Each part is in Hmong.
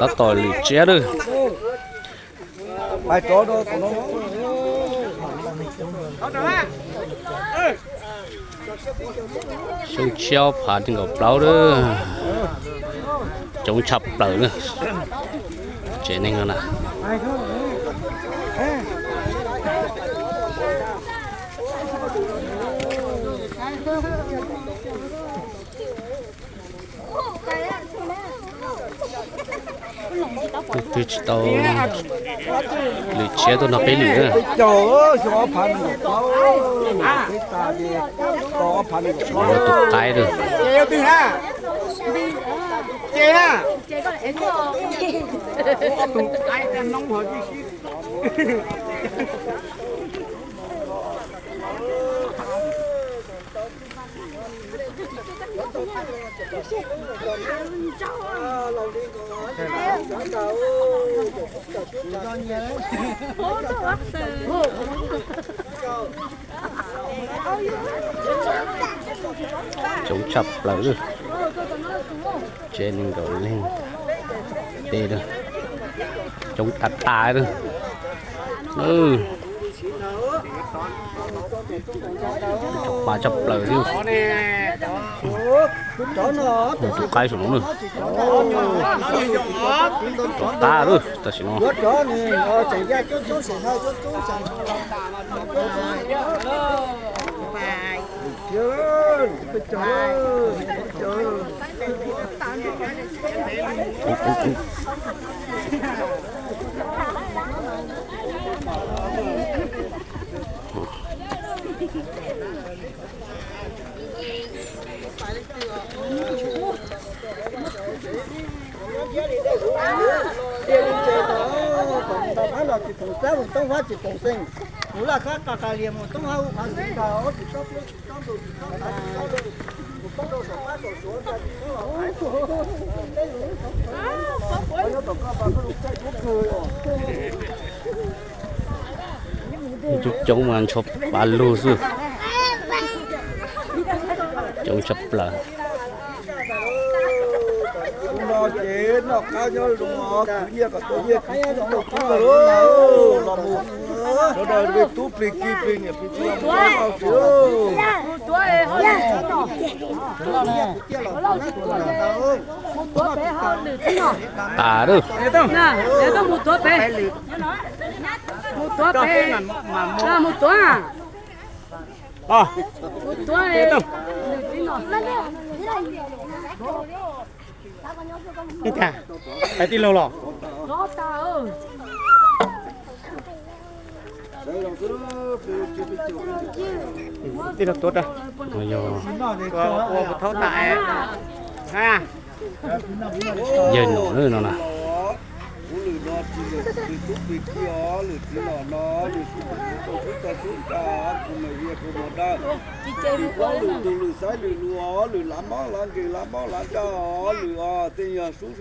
Tab tom lwm tsiab lawm. Xyoo tshiab ob phav nees nkaum plaub lawm. Coob tshaj plaws na. Tsev neeg no na. Twb tsis tau lwm tsiab tuaj nrog peb lwm na. Tus qaib lawm. Coob tshaj plaws. Tsev nees nkaum leej. Tej coob tas tas. Tshaj plaws thiab. Tus qaib saum no na. Tov qab lawm tam sim no. Coob coob mas ntsho pav lug xwb. Coob tshaj plaws. Tus no ces noj qab nyob zoo, khwv nyiaj kom tau nyiaj, khwv txiv tau tub los mus. Sawv daws plig tub plig kiv plig niam plig txiv los mus. Tas lawm. Mus tuav pem. Mus tuav pem. Mus tuav. Mus tuav. Tais tij laug los? Tij laug tuav, ua mus thaub tas. Yawg nom no na. Kuv lwm no tsis lwm, lwm tub plig kiv os, lwm txiv nom no, lwm tub tau sub tau sub nra, kuv mas yog kuv mos dawb. Lwm plaub lwm tus, lwm xaiv lwm lus os, lwm lav mob lav nkeeg lav mob lav nrag os, lwm os tej yog sub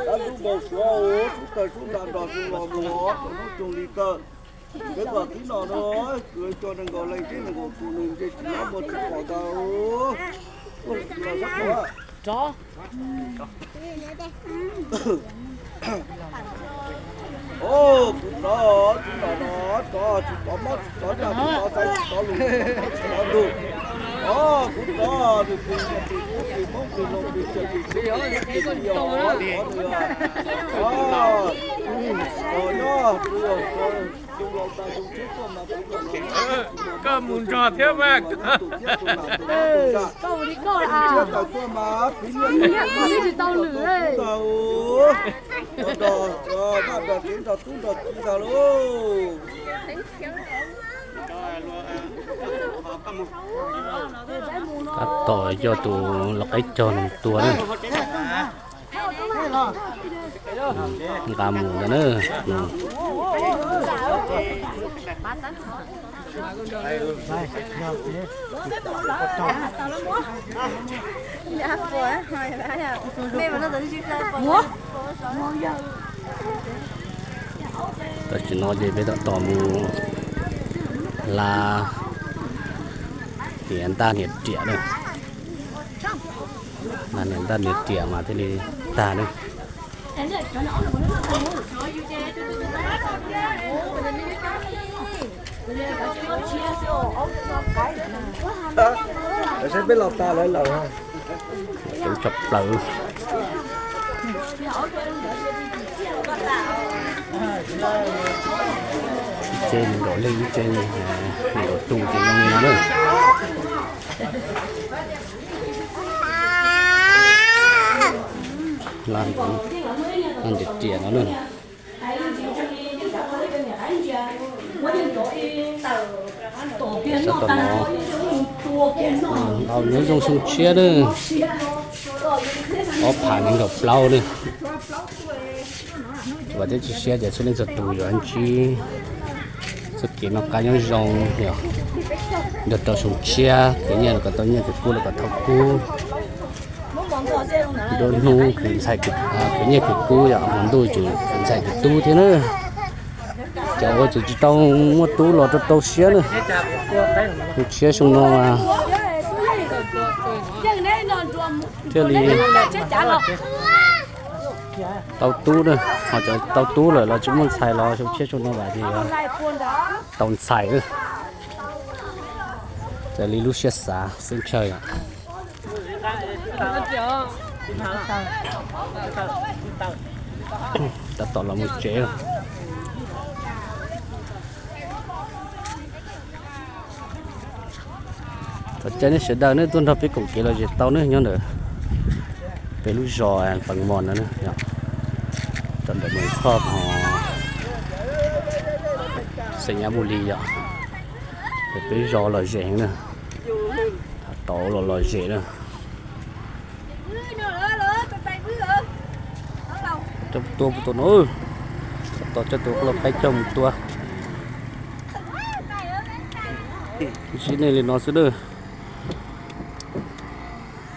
dab ntub npau suav os, sub tawg sub nra nrog sub los mus os, tsaus ntuj tsaus hli kawg. Peb kom txiv nom no, kwv cov nees nkaum leej thiab nees nkaum tus neeg ntshe tsis nyob muaj tsis pom ntag. Os, kuv rov, txiv nom no, rov tsis rov mob tsis rov nrag tsis rov xaiv tsis rov lus tsis rov ntug. Os, kuv rov, nws plig nyiaj plig kub plig hmoob plig loog plig tsawg plig txheeb plig txheeb plig yog os, rov nws os. Os, nyob, kuv yog Koj mus nrog thiab mas. Koj mus li koj a. Nyiaj kuv twb tsis tau lwm. Vaj nrog kev nrog tub nrog ki ntag lauj. Tab tom coj tus lau qaib cog no mus tua na. Nqa mus ntag na. Tam sim no ces peb tab tom mus hla Niam ntaj niam riam na. Niam ntaj niam riam mas thiaj li tag na. Saib peb los tas lawm lawm. Cov plaws. Ib tse nees nkaum leej, ib tse nees nkaum tus ces zoo li no na. Laj ntiam riam no na. Sab tom no, nyob zoo xyoo tshiab na. Ob phav nees nkaum plaub na. Vam thiab cia siab tias txhua leej txhua tus yuav ntsib txoj kev noj qab nyob zoo, yog nrog rau xyoo tshiab, khwv nyiaj los kom tau nyiaj, khwv kub los kom tau kub. Nruab hnub khwv ntxhais, khwv nyiaj khwv kub, yog hmo ntuj ces khwv ntxhais khwv tub thiab na. Cov uas tseem tsis tau muaj tub los rau rau siab na. Xyoo tshiab xyoo no thiaj li tau tub na. Ho cov tau tub lawm los tsis muaj ntxhais los xyoo tshiab xyoo no vam tias yuav tau ntxhais na. Raws li lub siab xav xwb ntshe yom. Tab tom los mus tsev. Thov caw nej sawv daws nej tuaj nrog peb koom kev lom zem tau na, nyob ntawm peb lub zos Pee Mos no na, rau ntawm Mes Khoj ho Xeem Nyab Mus Lis yom. Peb zos lom zem heev na, tau los lom zem na. Coj tua puas tau no, tos coj tus qub los qaib coj mus tua. Ntsib nej li no xwb na.